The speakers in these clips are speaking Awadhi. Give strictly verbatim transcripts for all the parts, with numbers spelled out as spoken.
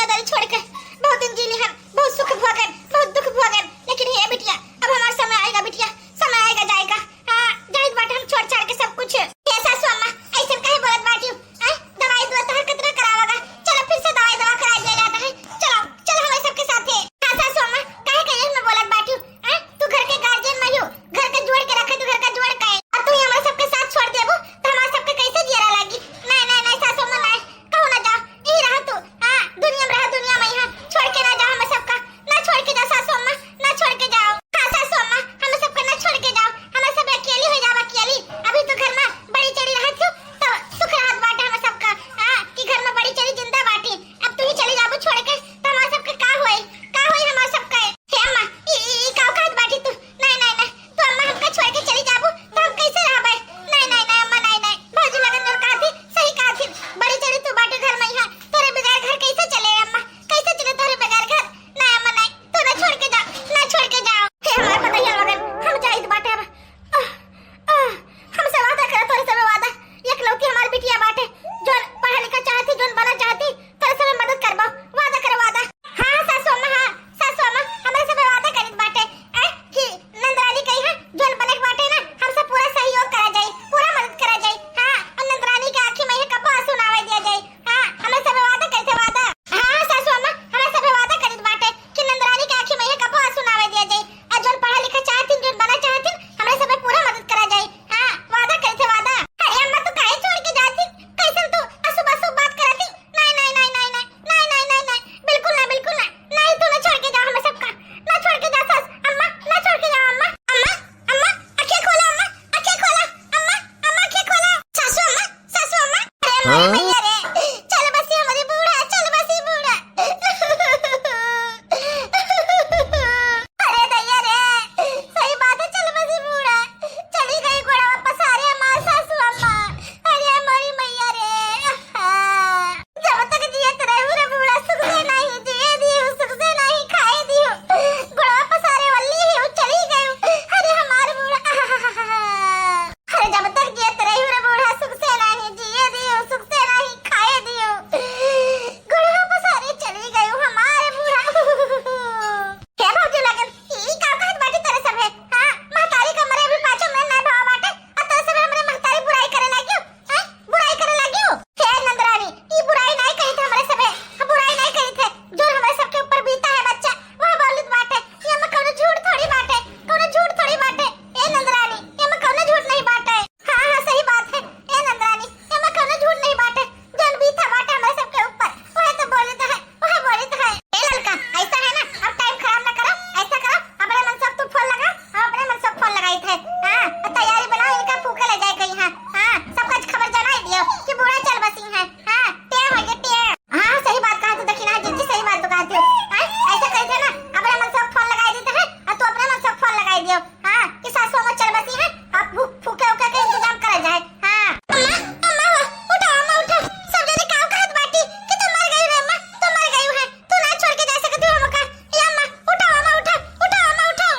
दुनियादारी छोड़ के बहुत दिन जी ली हम, बहुत सुख भोगन, बहुत दुख भोगन, लेकिन हे बिटिया, अब हमार समय आएगा बिटिया, समय आएगा जाएगा। हाँ, जाहिर बात हम छोड़ छाड़ के सब कुछ। हे सासू अम्मा, ऐसन काहे बोलत बाटियो? आय, दवाई दुआ तोहर कितना करावगा? चलो फिर से दवाई दवा करा दिया जाता है। चलो, चलो हमारे सबके साथ है। हाँ सासू अम्मा, काहे के यही में बोलत बाटियो? आय, तू घर के गार्जियन में हो, घर के जोड़ के रखे, तू घर का जोड़ के। अब तू ही हमारे सबके साथ छोड़ देबू, तो हमारे सबके कैसे जियरा लागी? नहीं, नहीं, नहीं सासू अम्मा, नहीं, कहूँ ना जाओ, यही रहा तू। हाँ, दुनिया में रहा, दुनिया में यहाँ, छोड़ के ना जाओ हमें सबका, ना छोड़ के जाओ सासू अम्मा, ना छोड़ के जाओ। हाँ सासू अम्मा, हमें सबका ना छोड़ के जाओ, हमें सब अकेली हो जाओ, अकेली। अभी तो घर में बड़ी चढ़ी रहत हो, तो सुख रहत बाटे हमें सबका। हाँ, कि घर में बड़ी चढ़ी जिंदा बाटी, अब तू ही चली जाबू छोड़ के, तो हमारे सबके का होई, का होई हमारे सबके? हे अम्मा, ई, ई, ई का कहत बाटी तू? नहीं, नहीं, नहीं, तू अम्मा हमका छोड़ के चली जाबू, तो हम कैसे रहबे? नहीं, नहीं, नहीं अम्मा, नहीं, नहीं, भौजी लगन जोन कहत ही, सही कहत ही, बड़ी चढ़ी तू बाटे घर में यहाँ, तोरे बगैर घर कैसे चले अम्मा, कैसे चले तोरे बगैर घर? नहीं अम्मा, नहीं, तू ना छोड़ के जा, ना छोड़ के जाओ। हे हमारे पतोहिया लोगन, हम जाइत बाटे अब। आह, आह, हमसे वादा करे तोरे सबे वादा, एकलौती हमार बिटिया बाटे, जोन पढ़ा लिखा चाहती, जोन बना चाहती, तोरे सबे मदद करबो, वादा करे वादा। हाँ, हाँ, सासू अम्मा, हाँ, सासू अम्मा, हमरे सबे वादा करित बाटे, ए, कि नंदरानी कही है, जोन बने के बाटे ना, हम सब पूरा सहयोग करा जाई, पूरा मदद करा जाई। हाँ, और नंदरानी के आँखी में ये कबो आंसू ना आवे दिया जाई। हाँ, हमरे सबे वादा करित है, वादा। हाँ, हाँ, सासू अम्मा, हमरे सबे वादा करित बाटे कि नंदरानी के आँखी में ये कबो आंसू ना आवे दिया जाई। और जोन पढ़ा लिखा चाहतिन, जोन बना चाहतिन, हमरे सबे पूरा मदद करा जाई। हाँ, वादा करित है, वादा। अरे अम्मा, तू काहे छोड़ के जाती? कैसन तू अशुभ अशुभ बात करती? नहीं, नहीं, नहीं, बिल्कुल ना, बिल्कुल ना। नहीं, तू ना छोड़ के जा हमें सबका। ना छोड़ के जा सास, अम्मा, ना छोड़ के जा अम्मा। अम्मा, अम्मा, आँखें खोला अम्मा, आँखें खोला। अम्मा, अम्मा, आँखें खोला। सासू अम्मा, सासू अम्मा। अरे हमारी हाँ? मैया रे, चल बसी हमारी बूढ़ा, चल बसी बूढ़ा। अरे दैया रे, सही बात है, चल बसी बूढ़ा। चली गई गोड़वा पसारे हमार सासू अम्मा। अरे हमारी मैया रे। जब तक जियत रहू रे बूढ़ा, सुख से नाही जिए दियो, सुख से नाही खाए दियो। गोड़वा पसारे वाली है, वो चली गई। अरे हमार बूढ़ा। अरे जब तक जियत रहू रे बूढ़ा, सुख से नाही जिए दियो, सुख से नाही खाए दियो। गोड़वा पसारे चली गई हमार बूढ़ा। हे भौजी लगन, ई का कहत बाटी तोरे सभे? हाँ, महतारी का मरे अभी पाँचों मिनट ना भवा बाटे, आ तोरे सभे हमरे महतारी बुराई करे लागियो। हैं? बुराई करे लागियो? हे नंदरानी, ई बुराई नहीं कही थे हमरे सभे, हम बुराई नहीं कही थे। जो हमरे सबके ऊपर बीता है बच्चा, वह बोलित बाटे। ये में कौनो झूठ थोड़ी बाटे, कौनो झूठ थोड़ी बाटे। ए नंदरानी, ये में कौनो झूठ नहीं बाटे। हाँ, हाँ, सही बात है। ए नंदरानी, ये में कौनो झूठ नहीं बाटे। जौन बीता बाटे हमरे सबके ऊपर, वह तो बोलित है। वह बोलित है। ए ललका, ऐसा है ना, अब टाइम खराब ना करो, ऐसा करो, अपने मन से तू फोन लगा, हम अपने मन से फोन लगाई थे। हाँ, तो तैयारी बनाओ, इनका फूके ले जाए कहीं। हाँ, हाँ, सबका खबर जनाई दियो कि बूढ़ा चल बसी है। हाँ, टेम हो गए, टेम। हाँ, सही बात कहा तू दखिना जिज्जी, सही बात तू कहा तू। हाँ, ऐसा कही थे ना, अपने मन से फोन लगाई देते हैं और तू अपने मन से फोन लगाई दियो। हाँ, कि सासू अम्मा चल बसी है, आप फू-, फूके उके के इंतजाम करा जाए। हाँ। अम्मा, अम्मा हो, उठो, अम्मा उठो। सब जने काव कहत बाटी कि तू मर गई रे अम्मा, तू मर गई है, तू ना छोड़ के जा सकती हो हमका। ए अम्मा, उठो, अम्मा उठो, उठो, अम्मा उठो।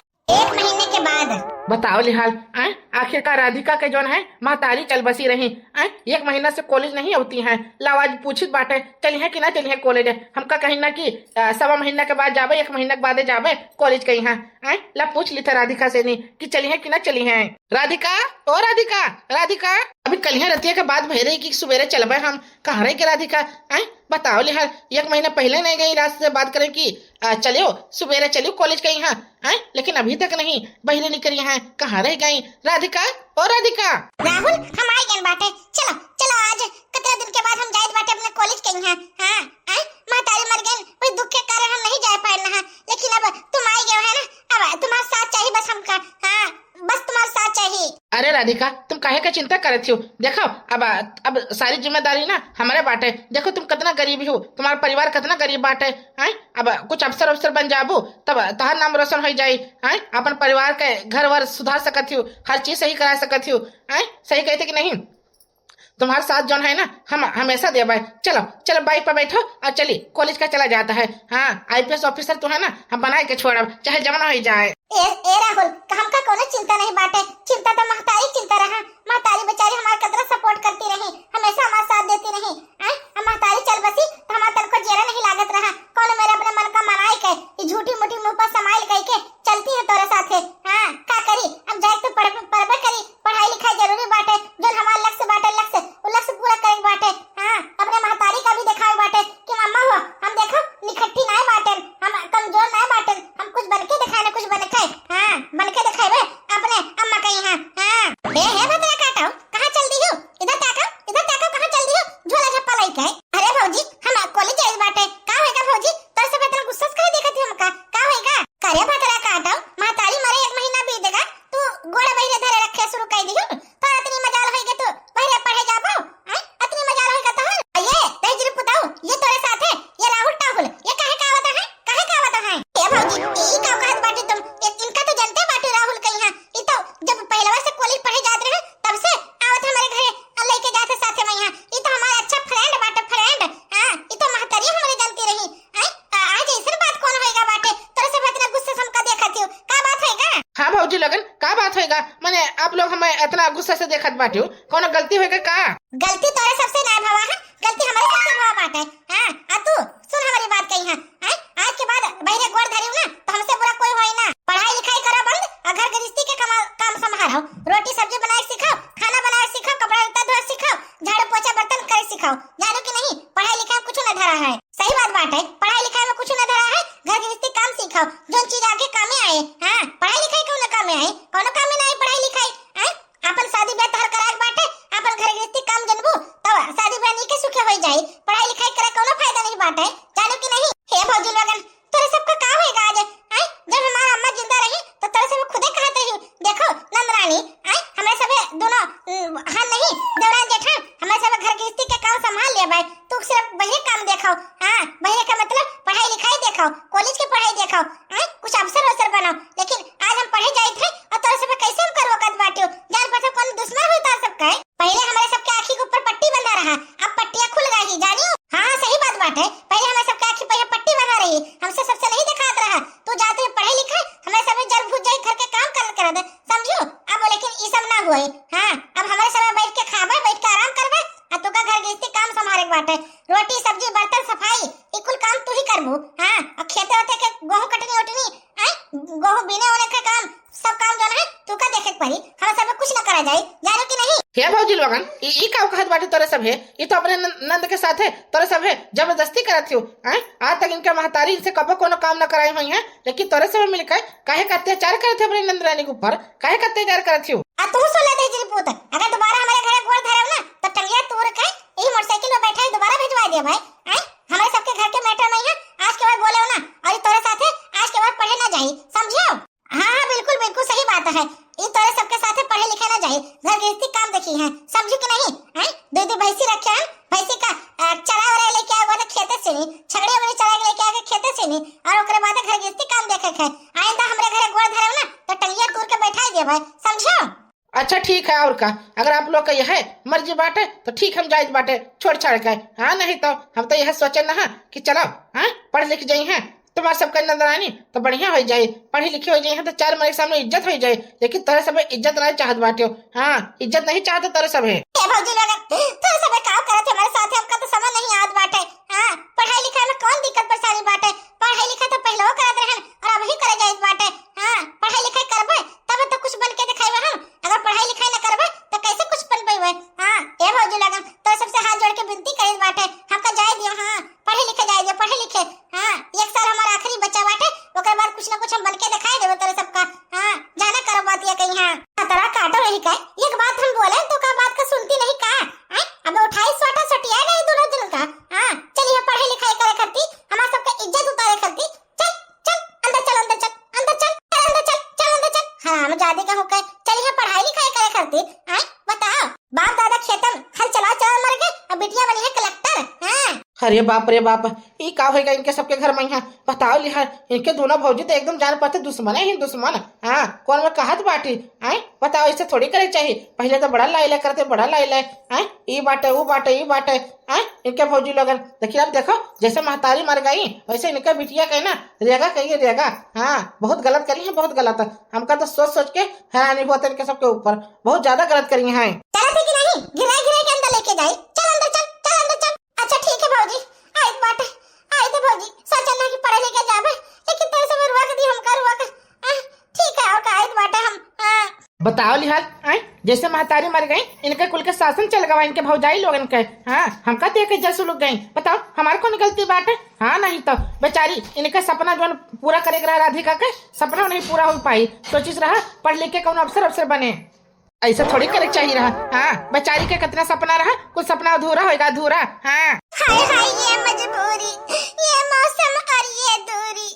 एक महीने के बाद। बताओ लिहाल, आय? आखिरकार राधिका के जौन है, महतारी चल बसी रही, आय? एक महीना से कॉलेज नहीं होती है। लाओ आज पूछित बाटे, चली है कि ना चली है कॉलेज? हमका कहीं ना कि, आ, सवा महीना के बाद जाबे, एक महीना के बादे जाबे कॉलेज कहीं है। आय? ला पूछ ली था राधिका से नहीं कि चली है कि ना चली है। राधिका, ओ राधिका, राधिका, अभी कल है रतिया के बात भय रही कि सुबेरे चलबे हम। कहाँ रही के राधिका? आय? बताओ लिहाल, एक महीना पहले नहीं गई रात से बात करे कि, आ, चलियो, सुबेरे चलियो कॉलेज कहीं है, हैं? लेकिन अभी तक नहीं, बहिरे निकरी हैं, कहाँ रह गई? राधिका, ओ राधिका। राहुल, हम आई गन बाटे, चलो, चलो, आज कितना दिन के बाद हम जाइत बाटे अपने कॉलेज कहीं हैं, हाँ, हैं? महतारी मर गई, वही दुख के कारण हम नहीं जा पाए ना, लेकिन अब तुम आई गए है ना, अब तुम्हारा साथ चाहिए बस हमका, हाँ। बस तुम्हार साथ चाहिए। अरे राधिका, तुम काहे का चिंता करत हो? देखो, अब, अब सारी जिम्मेदारी ना हमरे बाटे। देखो, तुम कितना गरीब हो, तुम्हारा परिवार कितना गरीब बाटे, हैं? अब कुछ अफसर अफसर बन जाबू, तब तहार नाम रोशन हो जाई, हैं? अपन परिवार के घर वर सुधार सकत हो, हर चीज सही करा सकत हो, हैं? सही कहते कि नहीं? तुम्हार साथ जौन है ना, हम हमेशा देबे। चलो, चलो, बाइक पर बैठो और चली, कॉलेज का चला जाता है। हाँ, आईपीएस ऑफिसर तो है ना, हम बनाए के छोड़ब, चाहे जमाना हो जाए। ए, ए राहुल, हमका कोनो चिंता नहीं बाटे, चिंता तो महतारी चिंता रहा। महतारी बेचारी हमार कतरा सपोर्ट करती रही, हमेशा हमार साथ देती रही। आय, अब महतारी चल बसी तो हमार तनको जेरा नहीं लागत रहा। त मने आप लोग हमें इतना गुस्सा से देखत बाटियो, कौनो गलती होइगा का? गलती तोरे सबसे ना भवा है, गलती हमरे सबसे भवा बाटे। हाँ, आ तू सुन हमारी बात कही है, हैं? आज के बाद बहिरे गोड़ धरियो ना, तो हमसे बुरा कोई होई ना। पढ़ाई लिखाई करो बंद, और घर गृहस्थी के कमा-, काम संभालो। रोटी सब्जी बनाए सीखो, खाना बनाए सीखो, कपड़ा लत्ता धोए सीखो, झाड़ू पोछा बर्तन करे सीखो। जानो कि नहीं, पढ़ाई लिखाई में कुछ न धरा है। सही बात बाटे, पढ़ाई लिखाई में कुछ न धरा है, घर गृहस्थी काम सीखो, जोन चीज आगे कामे आए। हाँ, पढ़ाई लिखाई कौनो कामे आए, कौनो कामे ना आए पढ़ाई लिखाई, हैं? आपन शादी ब्याह तोहर कराए के बाटे, आपन घर गृहस्थी काम जनबू, तब शादी ब्याह नीके सुखे होई जाई। पढ़ाई लिखाई करे कौनो फायदा नहीं बाटे, जानो कि नहीं? हे भौजी लोगन, तोरे सबका का होएगा आज? आय, जब हमार अम्मा जिंदा रही, तो तोरे सब खुदे कहत रही, "देखो, नंद रानी, आय, हमरे सबे दोनों, उम, हन नहीं, देवरान जेठान, हमरे सबे घर गृहस्थी के काम संभाल लेबे, तू सिर्फ बहिरे काम देखो।" हाँ, बहिरे का मतलब पढ़ाई लिखाई देखो, कॉलेज के पढ़ाई देखो, आय, कुछ अफसर वफसर बनो। लेकिन आज हम पढ़े जाइत है, और तोरे सबे कैसे हमका रोकत बाटियो? जान पड़ता कौन दुश्मन हुई तोरे सबका है? पहिले हमरे सबके आँखी के ऊपर पट्टी बंधा रहा, अब पट्टियाँ खुल गई ही, जानियो? हाँ, हाँ, सही बात बाटे। पहिले हमरे सबके आँखी पे पट्टी बंधा रही, हमसे सबसे नहीं दिखात रहा। तू जाते पढ़े लिखे, हमरे सबे जर भूत जाई घर के काम कर, कर दे, समझियो? अब लेकिन ई सब ना हुए। हाँ, अब हमरे सबे बैठ के खाबे, बैठ के आराम करबे, आ तू का घर गृहस्थी काम संभाले के बाटे, रोटी सब्जी बर्तन सफाई, ई कुल काम तू ही करबू। हाँ, और खेते होते के गेहूं कटनी उटनी, आय, गेहूं बीने होने के काम, सब काम जौन है, तू का देखे के पड़ी, हम सब कुछ न करा जाए, जानो कि नहीं? हे भौजी लोगन, ई, ई का कहत बाटे तोरे सब है? ई तो अपने न-, नंद के साथ है, तोरे सब है, जबरदस्ती करत हियो, आय? आज तक इनके महतारी इनसे कबो कोनो काम न कराई हुई है, लेकिन तोरे सब मिलकर काहे का अत्याचार करत है अपने नंद रानी के ऊपर? काहे का अत्याचार करत हियो? आ तू सुन ले दहिजरी पूत, अगर दोबारा हमरे घरे गोड़ धरब ना, तो टंगिया तोड़ के यही मोटरसाइकिल में बैठा है, दोबारा भिजवा दे भाई। आय? हमरे सबके घर के मैटर नहीं है, आज के बाद बोले हो ना, और ई तोरे साथे आज के बाद पढ़े ना जाई, समझियो? हाँ, हाँ, बिल्कुल, बिल्कुल सही बात है। ई तोरे सबके साथे पढ़े लिखे ना जाई, घर गृहस्थी काम देखी है, समझी कि नहीं? हैं? दो दो भैंसी रखे हैं, भैंसी का, अ, चरा वरा लेके आवे तो खेते से नहीं, छगड़ी वगड़ी चरा के लेके आवे खेते से नहीं, और ओकरे बाद घर गृहस्थी काम देखे के है। आइंदा हमरे घरे गोड़ धरे ना, तो टंगिया तोड़ के बैठा देबे, समझो? अच्छा ठीक है, और का, अगर आप लोग का यह मर्जी बाटे तो ठीक, हम जाइत बाटे छोड़ छाड़ के। हाँ, नहीं तो हम तो यह सोचे ना कि चलो, हाँ, पढ़ लिख जाई हैं, तुम्हार सबका नंद रानी तो बढ़िया हो जाए, पढ़ी लिखी हो जाए हैं तो चार मरे के सामने इज्जत हो जाए, लेकिन तोरे सब इज्जत नहीं चाहत बाटे हो। हाँ, इज्जत नहीं चाहते तोरे सब है। ए भौजी लोगन, तोरे सब का करत है हमारे साथ, हमका तो समझ नहीं आवत बाटे। हाँ, पढ़ाई लिखाई में कौन दिक्कत परेशानी बाटे? पढ़ाई लिखाई तो पहले वो करत रहन और अब ही करे जाइत बाटे। हाँ, पढ़ाई लिखाई करबे तब तो कुछ बन के दिखाई हम, अगर पढ़ाई लिखाई न करबे तो कैसे कुछ बन पैबे? हाँ, ए भौजी लोगन, तो सबसे हाथ जोड़ के विनती करित बाटे, हमका जाए दियो। हाँ, पढ़े लिखे जाए दियो, पढ़े लिखे। हाँ, एक साल हमारा आखिरी बचा बाटे, ओकर बाद कुछ ना कुछ हम बन के दिखाई देबे तोरे सबका। हाँ, जाना करो बात ये कहीं। हाँ, तोरा काटो रही का? एक बात हम बोले तो का बात का सुनती नहीं का? हाँ, अब उठाई सोटा सटिया नहीं दोनों जन का। हाँ, चलिए पढ़े लिखाई करे करती, हमार सबका इज्जत उतारे करती। चल, चल, अंदर चल, अंदर चल, अंदर चल, चल, अंदर चल, चल, अंदर चल। हाँ, हम जादे का होके चलिए पढ़ाई लिखाई करे करती। हाँ, बताओ, बाप दादा खेतन हल चला चला मर गए, अब बिटिया बनी है कलेक्टर। हाँ। अरे बाप रे बाप, ई का होइगा इनके सबके घर में यहाँ? बताओ लिहा, इनके दोनों भौजी तो एकदम जान पड़ते दुश्मन है ही दुश्मन। हाँ, कौन में कहत बाटी, आय? बताओ, ऐसे थोड़ी करे चाहिए। पहले तो बड़ा लाइले करते, बड़ा लाइले, आय? ई बाटे, ऊ बाटे, ई बाटे, आय? इनके भौजी लोगन, देखिए अब देखो, जैसे महतारी मर गई, वैसे इनके बिटिया के ना, रेगा कहिए रेगा। हाँ, बहुत गलत करी है, बहुत गलत। हमका तो सोच सोच के हैरानी होत है इनके सबके ऊपर, बहुत ज्यादा गलत करी हैं। चला थे कि नहीं? घिराई घिराई के अंदर लेके जाए। चल अंदर चल, चल अंदर चल। अच्छा ठीक है भौजी, आइत बाटे, आइत है भौजी, सोचल ना कि पढ़े लेके जाबे, लेकिन तोरे सब रुआ के दी हमका रुआ के। आह, ठीक है, और का आइत बाटे हम, हाँ। बताओ लिहाल, आय? जैसे महतारी मर गई, इनके कुल के शासन चल गवा, इनके भौजाई लोगन के। हाँ, हमका देख के जस लुक गई। बताओ, हमार कौन गलती बाटे? हाँ, नहीं तो बेचारी इनके सपना जौन पूरा करे के रहा राधिका के, सपना नहीं पूरा हो पाई। सोचिस रहा पढ़ लिख के कौन अफसर अफसर बने। ऐसा थोड़ी करे के चाहिए रहा। हाँ, बेचारी के कितना सपना रहा, कुछ सपना अधूरा होएगा, अधूरा। हाँ। हाय हाय ये मजबूरी, ये मौसम और ये दूरी।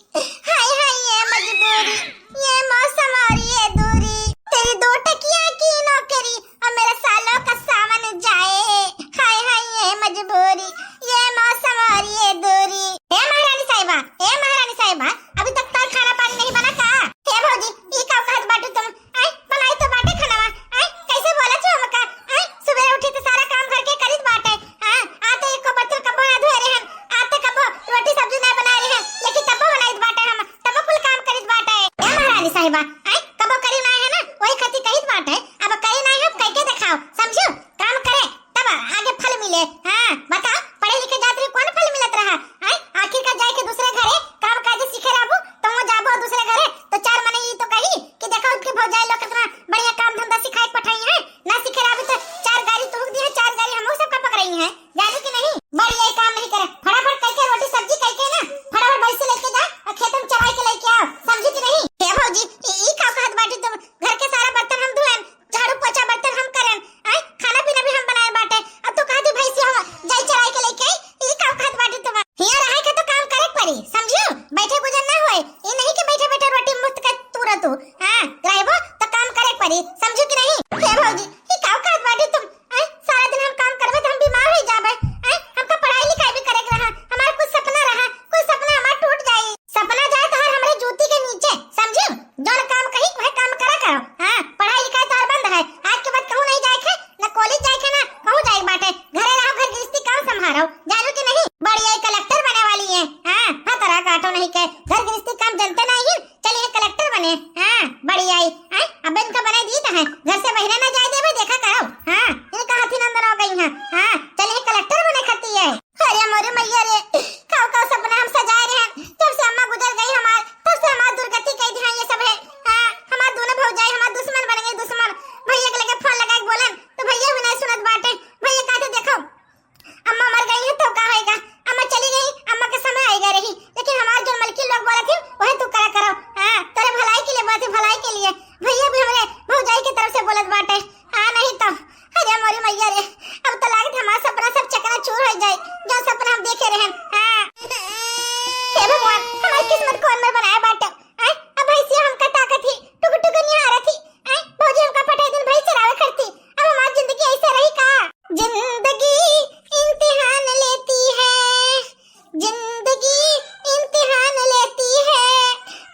हाय हाय ये मजबूरी, ये मौसम और ये दूरी। तेरी दो टकिया की नौकरी और मेरे सालों का सावन जाए। हाय हाय ये मजबूरी, ये मौसम और ये दूरी। हे महारानी साहिबा, हे महारानी साहिबा, अभी तक तार खाना पानी नहीं बना का? हे भौजी, ई का कहत बाटू तुम? आय, बनाई तो बाटे खानावा। आय, कैसे बोला छो हमका? आय, सुबह उठी तो सारा काम घर के करित बाटे। हाँ, आते एको बर्तन कबो ना धोए रहन, आते कबो रोटी नहीं के, घर गृहस्थी काम जनते नहीं है, चलिए कलेक्टर बने। हाँ, बढ़िया ही। हैं? अब इनका बनाई दी तो है, घर से बहिरे ना जाए देबे, देखा करो। हाँ, इनका हाथी नंदन हो गई है। हाँ, चलिए कलेक्टर बने खाती है। अरे मोरे मैया रे, काव काव सपना हम सजाए रहे, जब से अम्मा गुजर गई हमार, तब से हमार दुर्गति कई दिहा ये सब है। हाँ, हमार दोनों भौजाई हमार दुश्मन बन गई, दुश्मन। भैया के लगे फोन लगा के बोलन तो भैया भी नहीं सुनत बाटे। भैया कहते देखो, अम्मा मर गई है तो का होएगा, अम्मा चली गई, अम्मा के समय आएगा रही, लेकिन हमार जो मलकिन लोग बोलत ही वही तू करा करो। हाँ, तेरे भलाई के लिए बात है, भलाई के लिए। भैया भी हमरे भौजाई के तरफ से बोलत बाटे। हाँ, नहीं तो, अरे मोरी मैया रे, अब तो लागत हमार सपना सब चकनाचूर हो जाए, जो सपना हम देखे रहन। हाँ। हे भगवान, हमार किस्मत कौन में बनाया बाटे। आय, अब भैंसिया हमका ताकत ही, टुक टुक निहारत ही। आय, भौजी हमका पठाई दिन भैंस चरावे खरती, अब हमार जिंदगी ऐसे रही का? जिंदगी इम्तिहान लेती है, जिंदगी इम्तिहान लेती है,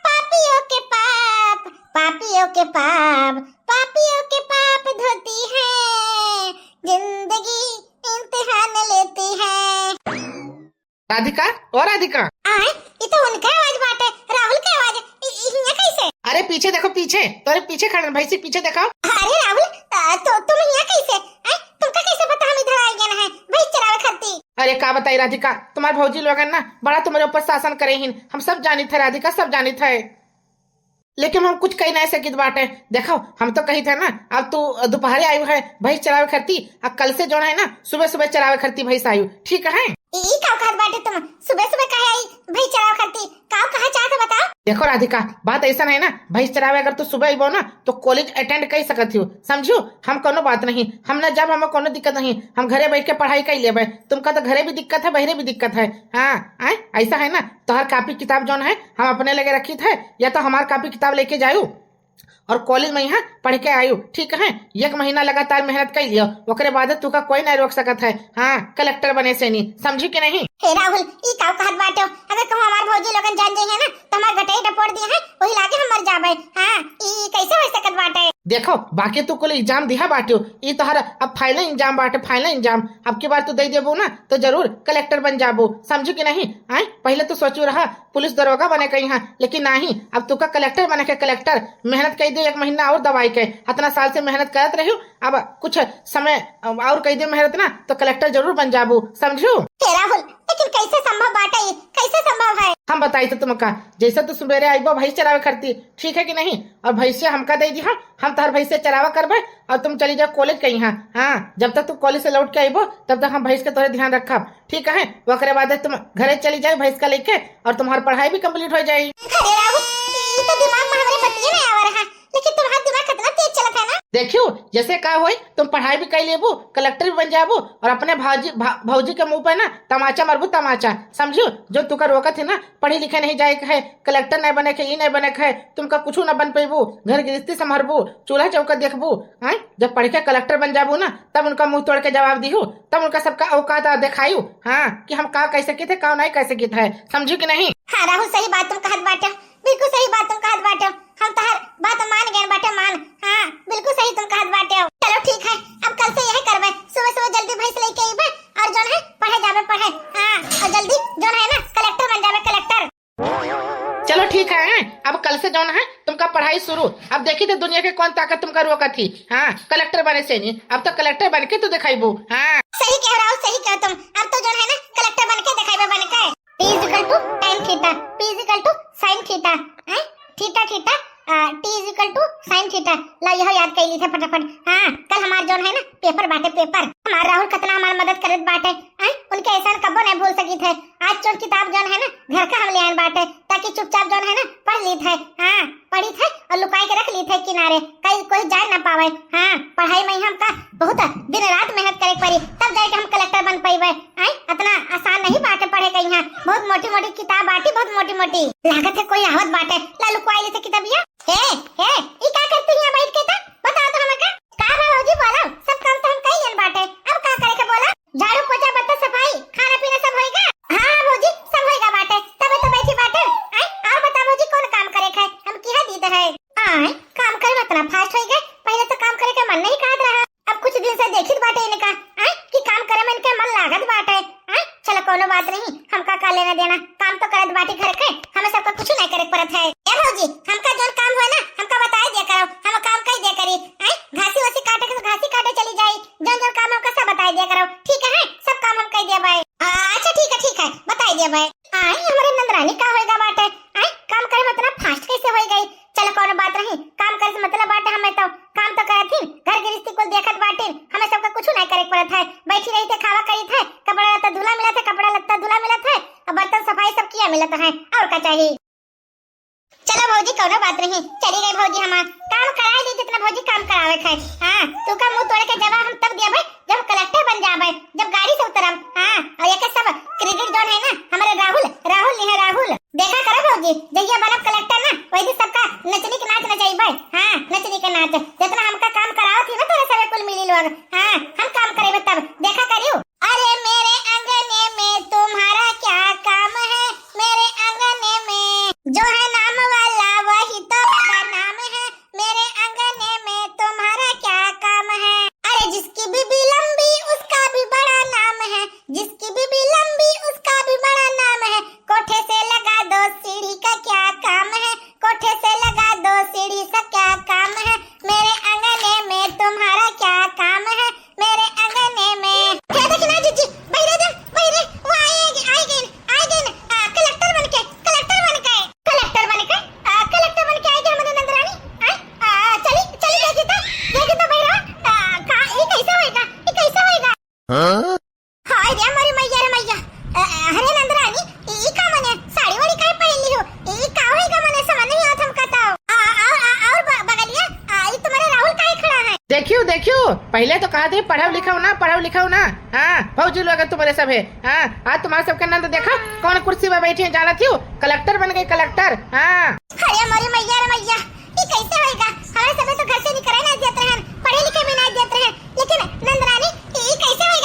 पापियों के पाप, पापियों के पाप, पापियों के पाप धोती है, जिंदगी इम्तिहान लेती है। राधिका, ओ राधिका। आय, ई तो उनका आवाज बाटे, राहुल के आवाज। इ-, इ-, हियां कैसे? अरे पीछे देखो, पीछे, तोरे पीछे खड़न, भैंसी पीछे देखो। अरे राहुल, अ, तो तुम हियां कैसे? आय, तुमका कैसे पता हम इधर आए गए हैं भैंस चरावे खातिर? अरे का बताई राधिका, तुम्हार भौजी लोगन ना बड़ा तुम्हारे ऊपर शासन करे हिन, हम सब जानित है राधिका, सब जानित है। लेकिन हम कुछ कही नहीं सकित बाटे। देखो, हम तो कहित है ना, अब तू दोपहरे आयु है भैंस चरावे खातिर, आ कल से जौन है ना, सुबह सुबह चरावे खातिर भैंस आयु, ठीक है? ई, ई का कहत बाटे तुम? सुबह सुबह काहे आई भैंस चरावे खातिर? का कहा चाहत है बताओ? देखो राधिका, बात ऐसा नहीं ना, भैंस चरावे अगर तू सुबह अइबो ना, तो कॉलेज अटेंड कर सकत हो, समझू? हम कोनो बात नहीं, हम ना जब हमें कोनो दिक्कत नहीं, हम घरे बैठ के पढ़ाई कर लेबे। तुमका तो घरे भी दिक्कत है, बहरे भी दिक्कत है। हाँ, आय, ऐसा है ना, तोहर कापी किताब जौन है, हम अपने लगे रखित है, या तो हमार कापी किताब लेके जायू और कॉलेज में यहाँ पढ़ के आयू, ठीक है? एक महीना लगातार मेहनत कर लियो, ओकरे बाद तुका कोई नहीं रोक सकत है। हाँ, कलेक्टर बने से नहीं, समझी कि नहीं? हे राहुल, ई का कहत बाटे? अगर कहूँ हमार भौजी लोगन जान जाई है ना, तो हमार गटई डपोर दी है, वही लागे हम मर जाबे। हाँ, ई कैसे हो सकत बाटे? देखो, बाकी तू कुल एग्जाम दिहा बाटियो, ई तोहर अब फाइनल एग्जाम बाटे, फाइनल एग्जाम। अब की बार तू दे देबू ना, तो जरूर कलेक्टर बन जाबू, समझू कि नहीं? आय, पहले तो सोचू रहा पुलिस दरोगा बने के यहाँ, लेकिन नहीं, अब तुका कलेक्टर बने के, कलेक्टर। मेहनत कई दे एक महीना और दवाई के, इतना साल से मेहनत करत रही, अब कुछ समय और कई दे मेहनत ना, तो कलेक्टर जरूर बन जाबू, समझू? हे राहुल, लेकिन कैसे संभव बाटे ई? कैसे संभव है? हम बताई तो तुमका, जैसे तू सुबेरे आइबो भैंस चरावे खरती, ठीक है कि नहीं? और भैंसिया हमका दे दिहा, हम तोहर भैंसिया चरावा करबे और तुम चली जाओ कॉलेज के यहाँ। हाँ, जब तक तू कॉलेज से लौट के आइबो, तब तक हम भैंस के तोहरे ध्यान रखब, ठीक है? ओकरे बाद तुम घरे चली जाओ भैंस का लेके और तुम्हार पढ़ाई भी कंप्लीट हो जाई। अरे राहुल, ई तो दिमाग में हमरे बतिये नहीं आवा रहा, लेकिन तुम्हार दिमाग कितना तेज चलत है ना। देखियो, जैसे का होई, तुम पढ़ाई भी कर लेबू, कलेक्टर भी बन जाबू और अपने भौजी, भा-, भौजी के मुंह पे ना तमाचा मारबू, तमाचा, समझू? जो तुका रोकत है ना, पढ़े लिखे नहीं जाए के है, कलेक्टर नहीं बने के, ई नहीं बने के है, तुमका कुछ ना बन पेबू, घर गृहस्थी संभरबू, चूल्हा चौका देखबू, हैं? जब पढ़ के कलेक्टर बन जाबू ना, तब उनका मुंह तोड़ के जवाब दिहू, तब उनका सबका औकात आ देखायू, हाँ, कि हम का कह सकित है, का नहीं कह सकित है, समझू कि नहीं? हाँ राहुल, सही बात तुम कहत बाटे, बिल्कुल सही बात तुम कहत बाटे, हम तोहर बात मान गए बाटे, मान। हाँ, बिल्कुल सही तुम कहत बाटे। चलो ठीक है, अब कल से यही करबे, सुबह सुबह जल्दी भैंस लेके अइबे और जौन है पढ़े जाबे पढ़े। हाँ, और जल्दी जौन है ना कलेक्टर बन जाबे कलेक्टर। चलो ठीक है, अब कल से जौन है तुमका पढ़ाई शुरू। अब देखी थे दुनिया के कौन ताकत तुमका रोकत थी। हाँ, कलेक्टर बने से नहीं, अब तो कलेक्टर बन के तू दिखाईबू। हाँ, सही कह रहा हो, सही कह तुम। अब तो जौन है ना कलेक्टर बन के दिखाईबे, बन के। P is equal to tan theta, P is equal to sin theta, हैं? Theta, theta, आ, T is equal to sin theta। ला, यह याद कर ली थे फटाफट। हाँ, कल हमार जौन है ना पेपर बाटे, पेपर। हमार राहुल कितना हमार मदद करत बाटे, हैं? उनके एहसान कब्बो नहीं भूल सकित है। आज जौन किताब जौन है ना घर का हम ले आन बाटे, ताकि चुपचाप जौन है ना पढ़ लीत है। हाँ, पढ़ित है और लुकाई के रख लीत है किनारे, कहीं कोई जान ना पावे। हाँ, पढ़ाई में ही हमका बहुत दिन रात मेहनत करे के पड़ी, तब जाके हम कलेक्टर बन पइबे। आय, इतना आसान नहीं बाटे पढ़े के यहाँ, बहुत मोटी मोटी किताब बाटी, बहुत मोटी मोटी। लागत है कोई आवत बाटे, ला लुकवाई ली थे किताबिया। हे, हे, ई का करती यहाँ बैठ के ता? बताओ तो हमका। का बा भौजी बोला, सब काम तो हम कई लेन बाटे, अब का करे के बोला? झाड़ू पोछा बर्तन सफाई, खाना पीना सब होइगा? हाँ, हाँ भौजी, सब होइगा बाटे, तबे तो बैठी बाटे। आय, और बता भौजी कौन काम करे के है, हम किहा दीत है। आय, काम करे में इतना फास्ट होइगा, पहले तो काम करे के मन नहीं कहत रहा। अब कुछ दिन से देखित बाटे इनका, आय, कि काम करे में इनके मन लागत बाटे। आय, चलो कोनो बात नहीं, हमका का लेना देना, काम तो करत बाटे घर है, हमें सबका कुछ नहीं करे पड़त है। ए भौजी, हमका जौन काम होए ना, हमका बताए दिया करो, हम काम कर दिया करी। हैं? घासी वासी काटे के तो घासी काटे चली जाई, जौन जौन काम हमका सब बताए दिया करो, ठीक है? सब काम हम कर दिया भाई। आ, अच्छा ठीक है, ठीक है, बताए दिया भाई। आई हमरे नंदरानी का होएगा बाटे, आई काम करे में इतना फास्ट कैसे होई गई? चलो कौनो बात नहीं, काम करे से मतलब बाटे, हमें तो काम तो करत ही, घर गृहस्थी कुल देखत बाटे, हमें सबका कुछ नहीं करे पड़त है, बैठी रही थे, खावा करी थे, कपड़ा लत्ता धुला मिलत है, कपड़ा लत्ता धुला मिलत है, अब बर्तन सफाई सब किया मिलत है, और का चाहिए? चलो भौजी, कौनो बात नहीं, चली गई भौजी, हमार काम कराए दी, जितना भौजी काम करावे थे। हाँ, तू का मुंह तोड़ के जवाब हम तब दिया भाई, जब कलेक्टर बन जाबे, जब गाड़ी से उतरब। हाँ, और एक सब क्रेडिट जौन है ना, हमारे राहुल, राहुल नहीं है, राहुल। देखा करो भौजी, जहिया बनब कलेक्टर ना, वही दिन सबका नचनी के नाच नचाइबे। हाँ, नचनी के नाच, जितना हमका काम करावत ही ना, तोरे सबे कुल मिली लोग। हाँ, हम काम करेबे तब, देखा करियो। अरे मेरे अंगने में तुम्हारा क्या काम है, मेरे अंगने में जो है नाम वाला वही तो बदनाम है, मेरे अंगने में तुम्हारा क्या काम है। अरे जिसकी बीबी लंबी उसका भी बड़ा नाम है, जिसकी बीबी लंबी उसका भी बड़ा नाम है, कोठे से लगा दो सीढ़ी का क्या काम है, कोठे से लगा दो सीढ़ी सा क्या काम है, मेरे अंगने में तुम्हारा क्या काम है, मेरे अंगने में। हे देखी ना जीजी, बहिरे जा, बहिरे, वो आई, आई, आई गई, आई गई ना, आ, कलेक्टर बन के, कलेक्टर बन के, कलेक्टर बन के, आ, कलेक्टर बन के आई गई हमारे नंदरानी। आई, आ, चली, चली देखी तो, देखी तो बहिरे, आ, का, ये कैसे होएगा, ये कैसे होएगा? हाँ? हाय रे मोरी मैया रे मैया। अ, अ, अरे नंदरानी, ई, ई का मने साड़ी वाड़ी काहे पहन ली हो? ई का होई का मने समझ नहीं आवत हमका तो। आ, आ, आ, और ब-, बगलिया, आ, ई तुम्हारे राहुल काहे खड़ा है? देखियो, देखियो, पहले तो कहा थे पढ़ाओ लिखाओ ना, पढ़ाओ लिखाओ ना। हाँ, भौजी लोग तुम्हारे सब है। हाँ, आज तुम्हारे सबके नंद देखा, कौन कुर्सी में बैठे हैं, जानत हो? कलेक्टर बन गए, कलेक्टर। हाँ। अरे मोरी मैया रे मैया, ई कैसे होएगा? हमारे सबे तो घर से निकले ना देत रहन, पढ़े लिखे भी ना देत रहन, लेकिन नंदरानी, ई कैसे होई